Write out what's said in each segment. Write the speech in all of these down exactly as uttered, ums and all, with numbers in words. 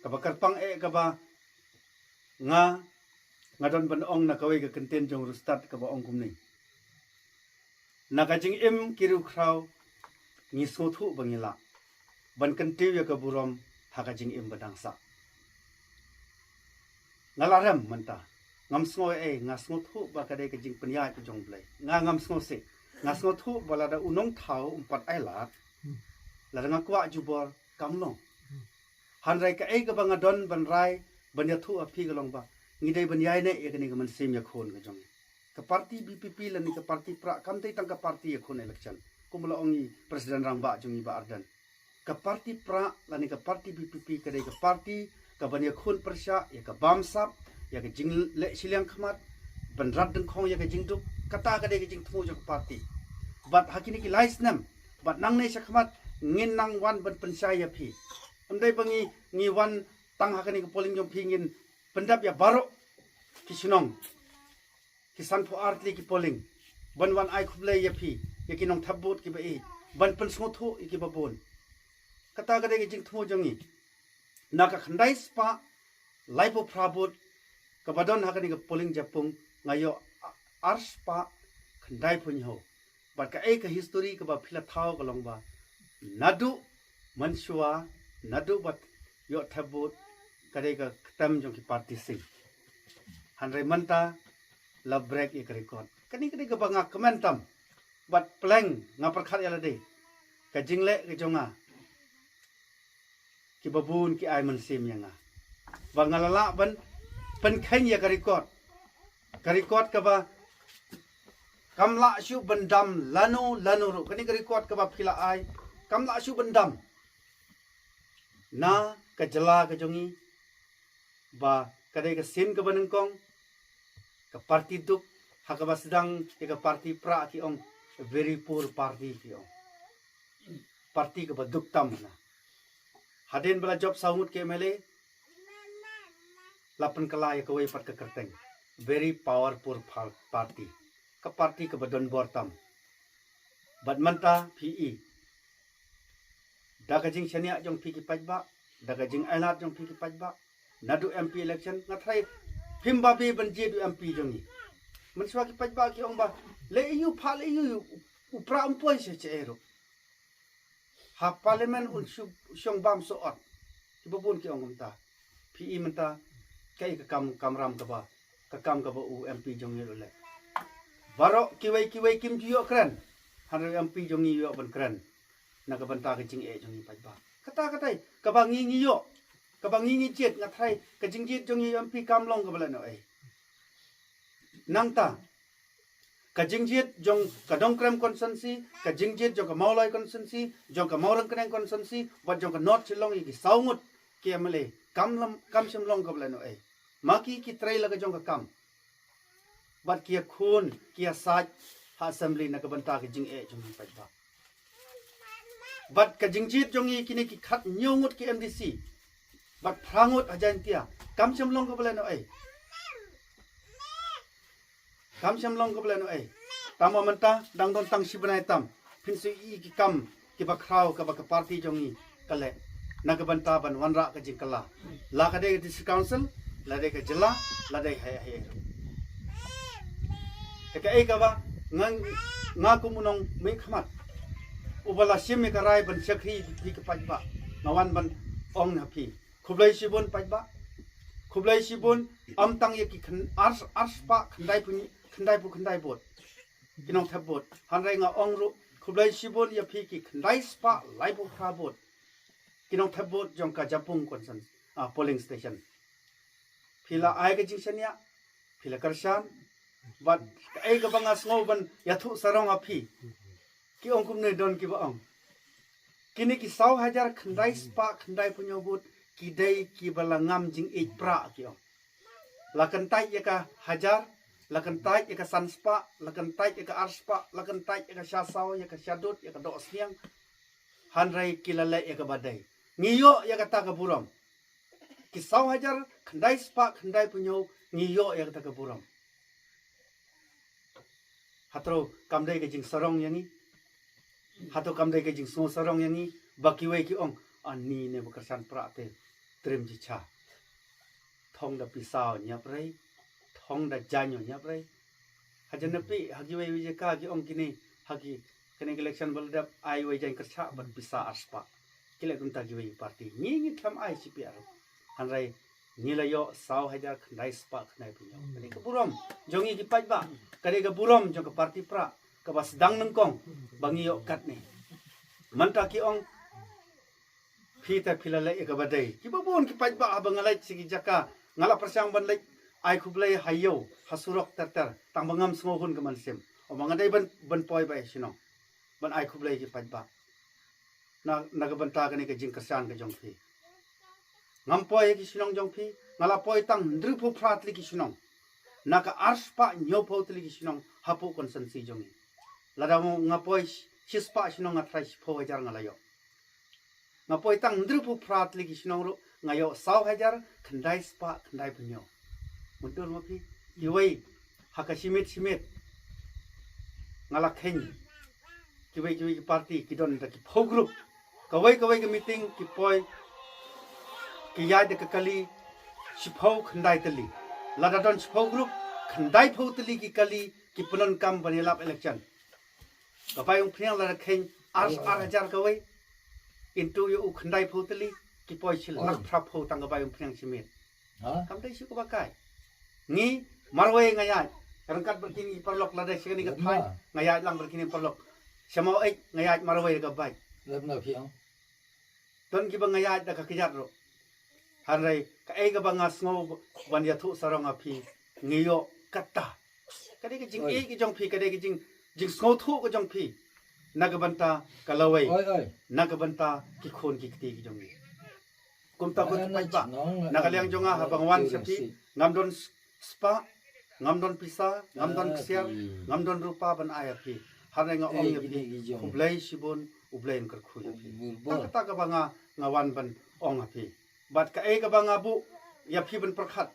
Kaba kyrpang eh kaba nga nga don ban ong na kawei ka kyntien jong riewstad kaba ong kumne. Na ka jingim ki riewkhraw ngi sngewthuh ba ngi lah ban kyntiew ïa ka burom ha ka jingim ba dang sah. Nga la rem mynta. Ngam sngew ei, nga sngewthuh ba ka dei ka jingpynïaid ka jong Blei. Nga ngam sngew sih. Nga sngewthuh ba lada u nongthaw um pat ailad, lada nga kwah jubor kam long. Hynrei kaei kaba nga don ban rai ban ïathuh ha phi ka long ba ngi dei ban ïaineh ïa kane ka mynsiem ïakhun ka jong ngi. Ka parti B P P lane ka parti prah kam dei tang ka parti ïakhun election. Kum la ong i President Rangbah jong ngi Bah Ardent, ka parti prah lane ka parti B P P ka dei ka parti kaban ïakhun pyrshah ïa ka bamsap, ïa ka jingleh shiliang khmat, ban rat dyngkhong ïa ka jingduk. Kata ka dei ka jingthmu jong ka parti. Bad ha kine ki lai snem bad nangne shakhmat ngin nang wan ban pynshai ïa phi. Ym dei ba ngi ngi wan tang ha kane ka polling jong phi, ngin pyndap ïa baroh ki shnong, ki sanphew ar tylli ki polling, ban wan ai khublei ïa phi, ïa ki nongthep vote kiba ïeit, ban pynsngewthuh ïa kiba bun. Kata ka dei ka jingthmu jong ngi. Na ka khyndai spah laiphew phra vote kaba don ha kane ka polling japung, nga ïoh ar spah khyndai phew hynñiew. Bad kaei ka history kaba phi la thaw ka long ba naduh mynshuwa, naduh ba ïoh thep vote ka dei ka ktem jong ki parti sing. Hynrei mynta la break ïa ka record. Kane ka dei kaba nga kmen tam. Bad pleng nga pyrkhat ïa lade, ka jingleh ka jong nga, kiba bun ki ai mynsiem ïa nga ba nga la lah ban pynkheiñ ïa ka record. Ka record kaba kam lah shuh ban dam lano lano ruh. Kane ka record kaba phi la ai kam lah shuh ban dam na ka jylla ka jong ngi, ba ka dei ka sien kaba nyngkong, ka parti duk, ha kaba sdang ïa ka parti prah ki ong a very poor party ki ong. Parti kaba duk tam na. Hadien ba la jop saw ngut ki M L A, la pynkylla ïa kawei pat ka kyrteng very powerful par-, party. Ka parti kaba don bor tam. Bad mynta phi i, da ka jingshaniah jong phi ki paidbah, da ka jingailad jong phi ki paidbah, naduh M P election nga tharai phim babe ban jied u M P jong ngi. Mynshuwa ki paidbah ki ong ba leh ïa u phah, leh ïa u, u prah um poi sha shaei ruh. Ha parliament un shu shong bam soh ot. Kiba bun ki ong kumta. Phi i mynta kaei ka kam, kamram kaba, ka kam kaba u M P jong ngi u leh. Baroh kiwei kiwei kim ju ïoh kren. Hynrei u M P jong ngi u ïoh ban kren na ka bynta ka jingeh jong ngi paidbah. Kata katai kaba ngi ngi ïoh, kaba ngi ngi jied. Nga tharai ka jingjied jong ngi u M P kam long kaba lehnohei. Nangta ka jingjied jong ka Nongkrem constituency, ka jingjied jong ka Mawlai constituency, jong ka Mawryngkneng constituency bad jong ka North Shillong ïa ki saw ngut ki M L A kam lam, kam shym long kaba lehnohei. Ma ki ki trei la ka jong ka kam. Bad ki ïakhun, ki ïasaid ha assembly na ka bynta ka jingeh jong ngi paidbah. Bad ka jingjied jong ngi kine ki khathynñiew ngut ki M D C bad phra ngut ha Jaintia kam shym long kaba lehnohei. Kam shym long kaba lehnohei. Tangba mynta dang don tang shi bnai tam phin sa ïohi ki kam kiba khraw kaba ka parti jong ngi ka leh na ka bynta ban wanrah ka jingkylla, la ka dei ka District Council, la dei ka jylla, la dei ha, ha, ha. Te kaei kaba nga, nga kum u nongmihkhmat uba la shim ïa ka rai ban shakri ïa ki paidbah, nga wan ban ong ha phi, khublei shibun paidbah. Khublei shibun, ym tang ïa ki khyn-, ar, ar spah khyndai phew, khyndai phew khyndai vote ki nongthep vote. Hynrei nga ong ruh khublei shibun ïa phi ki khyndai spah laiphew phra vote ki nongthep vote jong ka Japung constituency, ah, polling station. Phi la ai ka jingshaniah, phi la kyrshan. Bad kaei kaba nga sngew ban ïathuh sarong ha phi, ki ong kumne, don kiba ong kine ki saw hajar khyndai spah khyndai phew hynñiew vote ki dei kiba la ngam jingïeit prah ki ong. La kyntait ïa ka hajar, la kyntait ïa ka san spah, la kyntait ïa ka ar spah, la kyntait ïa ka sha saw, ïa ka sha dud, ïa ka dohsniang. Hynrei ki la leh ïa kaba dei. Ngi ïoh ïa kata ka burom. Ki saw hajar khyndai spah khyndai phew hynñiew ngi ïoh ïa kata ka burom. Hato kam dei ka jingsarong ïa ngi? Hato kam dei ka jingsngew sarong ïa ngi ba kiwei ki ong, ani ne ba kyrshan prah te? trim jicha. Thong da pisa o nyap rei, thong da jaiñ o nyap rei. Hajan na pi, ha kiwei wei jaka ki ong kine, ha ki, kane ka election ba la dep ai wei jaiñ kyrchah bad pisa ar spah. Ki leh kumta kiwei party. Ngi ngi khlem ai C P R. Hynrei ngi la ïoh saw hajar khyndai spah khyndai phew hynñiew. Kane ka burom jong ngi ki paidbah. Kane ka burom jong ka party pra. Kaba sdang nyngkong ba ngi ïoh katne. Mynta ki ong phi te phi la leh ïa kaba dei. Kiba bun ki paidbah haba nga leit sha ki jaka, nga la pyrshang ban leit ai khublei ha ïew, ha surok ter ter, tang ba ngam sngewhun ka mynsiem. O ma nga dei ban, ban poi ba ïa shnong ban ai khublei ki paidbah na, na ka bynta kane ka jingkyrshan ka jong phi. Ngam poi ha ki shnong jong phi, nga la poi tang hynriewphew phra tylli ki shnong na ka ar spah hynñiewphew tylli ki shnong hapoh constituency jong ngi. Lada nga poi shispah shnong nga tharai shiphew hajar nga la ïoh. Nga poi tang hynriewphew phra tylli ki shnong ruh nga ïoh saw hajar khyndai spah khyndai phew hynñiew. Mynta ma phi, kiwei ha ka shimit shimit nga la kheiñ kiwei kiwei ki party ki don da ki phew group. Kawei kawei ka meeting ki poi ki ïaid da ka kali shiphew khyndai tylli. Lada don shiphew group, khyndaiphew tylli ki kali ki pyndonkam ban ïalap election. Ka bai umphniang lada kheiñ ar, ar hajar kawei into ïa u khyndaiphew tylli ki poi shi lak phraphew tang ka bai umphniang shimit. Kam dei shu kaba kai. Ngi marwei nga ïaid. Ryngkat bad kine ki paralok lada sha kane ka thaiñ nga ïaid lang bad kine paralok. Sha Maweit nga ïaid marwei da ka bike. Don kiba nga ïaid da ka kjat ruh. Hynrei kaei kaba nga sngew ban ïathuh sarong ha phi, ngi ïoh kata. Ka dei ka jingïeit ka jong phi, ka dei ka jing, jingsngewthuh ka jong phi na ka bynta ka lawei, na ka bynta ki khun ki kti ki jong ngi. Kumta ko ki paidbah, na ka liang jong nga haba nga wan sha phi, ngam don spah, ngam don pisa, ngam don ksiar, ngam don rupa ban ai ïa phi. Hynrei nga ong ïa phi, khublei shibun, U Blei un kyrkhu ïa phi. Kata kaba nga, nga wan ban ong ha phi. Bad kaei kaba nga buh ïa phi ban pyrkhat,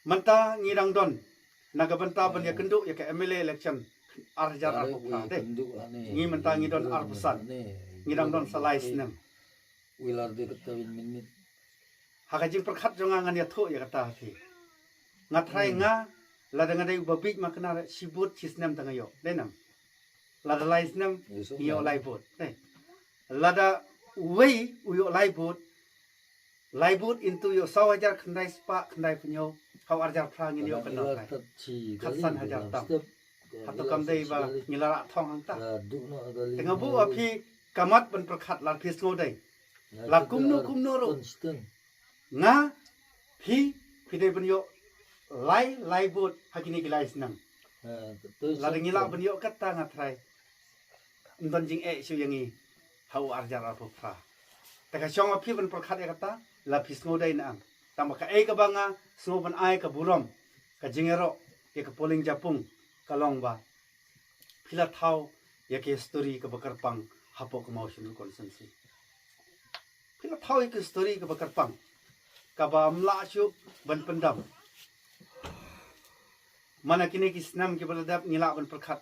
mynta ngi dang don na ka bynta ban ïakynduh ïa ka M L A election ar hajar arphew phra te. Ngi mynta ngi don arphew san. Ngi dang don sa lai snem. Ha ka jingpyrkhat jong nga ngan ïathuh ïa kata ha phi. Nga tharai nga, lada nga dei uba bieit ma kane, shi vote shi snem te nga ïoh. Dei nam? Lada lai snem ngi ïoh lai vote. Dei. Lada uwei u ïoh lai vote, lai vote into ïoh saw hajar khyndai spah khyndai phew hynñiew, ha u ar hajar phra ngin ïoh kane. Khatsan hajar tam. Hato kam dei ba ngi la rah thong hangta? Te nga buh ha phi ka mat ban pyrkhat, lada phi sngewdei, la kumno kumno ruh, nga, phi, phi dei ban ïoh lai, lai vote ha kine ki lai snem. Lada ngi lah ban ïoh kata nga tharai ym don jingeh shuh ïa ngi ha u ar hajar arphew phra. Te ka shong ha phi ban pyrkhat ïa kata, la phi sngewdei ne em. Tang ba kaei kaba nga sngew ban ai ka burom, ka jingïaroh ïa ka Polling Japung, ka long ba phi la thaw ïa ka histori kaba kyrpang hapoh ka Mawshynrut constituency. Phi la thaw ïa ka histori kaba kyrpang, kaba ym lah shuh ban pyndam. Mana kine ki snem kiba la dep ngi lah ban pyrkhat,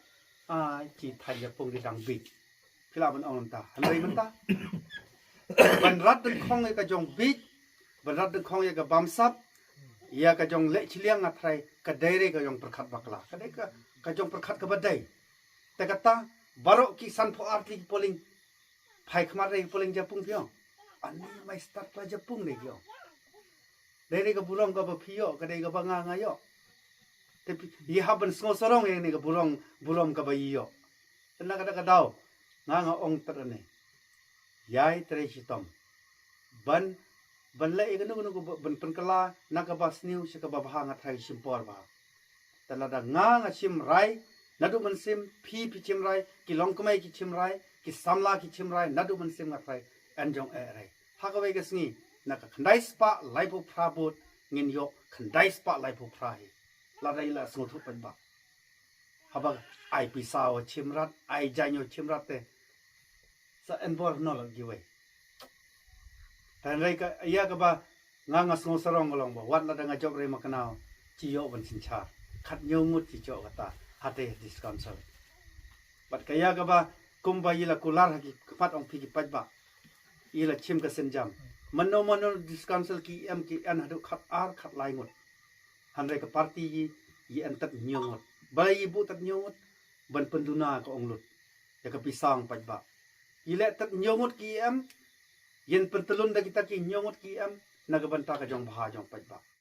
ai, ki thaiñ Japung ki dang bieit. Phi lah ban ong mynta. Hynrei mynta ban rat dyngkhong ïa ka jong bieit, ban rat dyngkhong ïa ka bamsap, ïa ka jong leh chiliang nga tharai ka dei re ka jong pyrkhat bakla. Ka dei ka, ka jong pyrkhat kaba dei. Te kata baroh ki sanphew ar tylli ki polling phai khmat re ki Polling Japung phi ong. Ani mai start pla Japung re ki ong. Dei re ka burom kaba phi ïoh, ka dei kaba nga nga ïoh. Te phi, ïa hap ban sngewsarong ïa kane ka burom, burom kaba ïoh. Te na kata ka daw nga nga ong tyrne, ïai trei shitom ban, ban leh ïa kano kano kaba, ban pynkylla na kaba sniew sha kaba bha, nga tharai shim por bha. Te lada nga nga shim rai naduh mynsiem, phi phi shim rai, ki longkmie ki shim rai, ki samla ki shim rai naduh mynsiem, nga tharai yn jong eh rai. Ha kawei ka sngi na ka khyndai spah laiphew phra vote ngin ïoh khyndai spah laiphew phra hi. Lada i la sngewthuh paidbah. Haba ai pisa wa shim rat, ai jaiñ wa shim rat te sa en bor nol giwei. Te hynrei ka ïa kaba nga nga sngewsarong ka long ba wat lada nga jop re ma knaw, shi ïoh ban synshar. Khat ñiew ngut shi ïoh kata hate district council. Bad ka ïa kaba kumba i la kular ha ki khmat ong phi ki paidbah, i la shim ka sienjam. Mano mano District Council ki em ki en haduh khat ar khat lai ngut. Hynrei ka party yi, yi en tad hynñiew ngut. Balei yi buh tad hynñiew ngut? Ban pynduna ka ong lut ïa ka pisa ong paidbah. Yi leh tad hynñiew ngut ki em, yin pyntlun da kita ki hynñiew ngut ki em na ka bynta ka jong bha jong paidbah.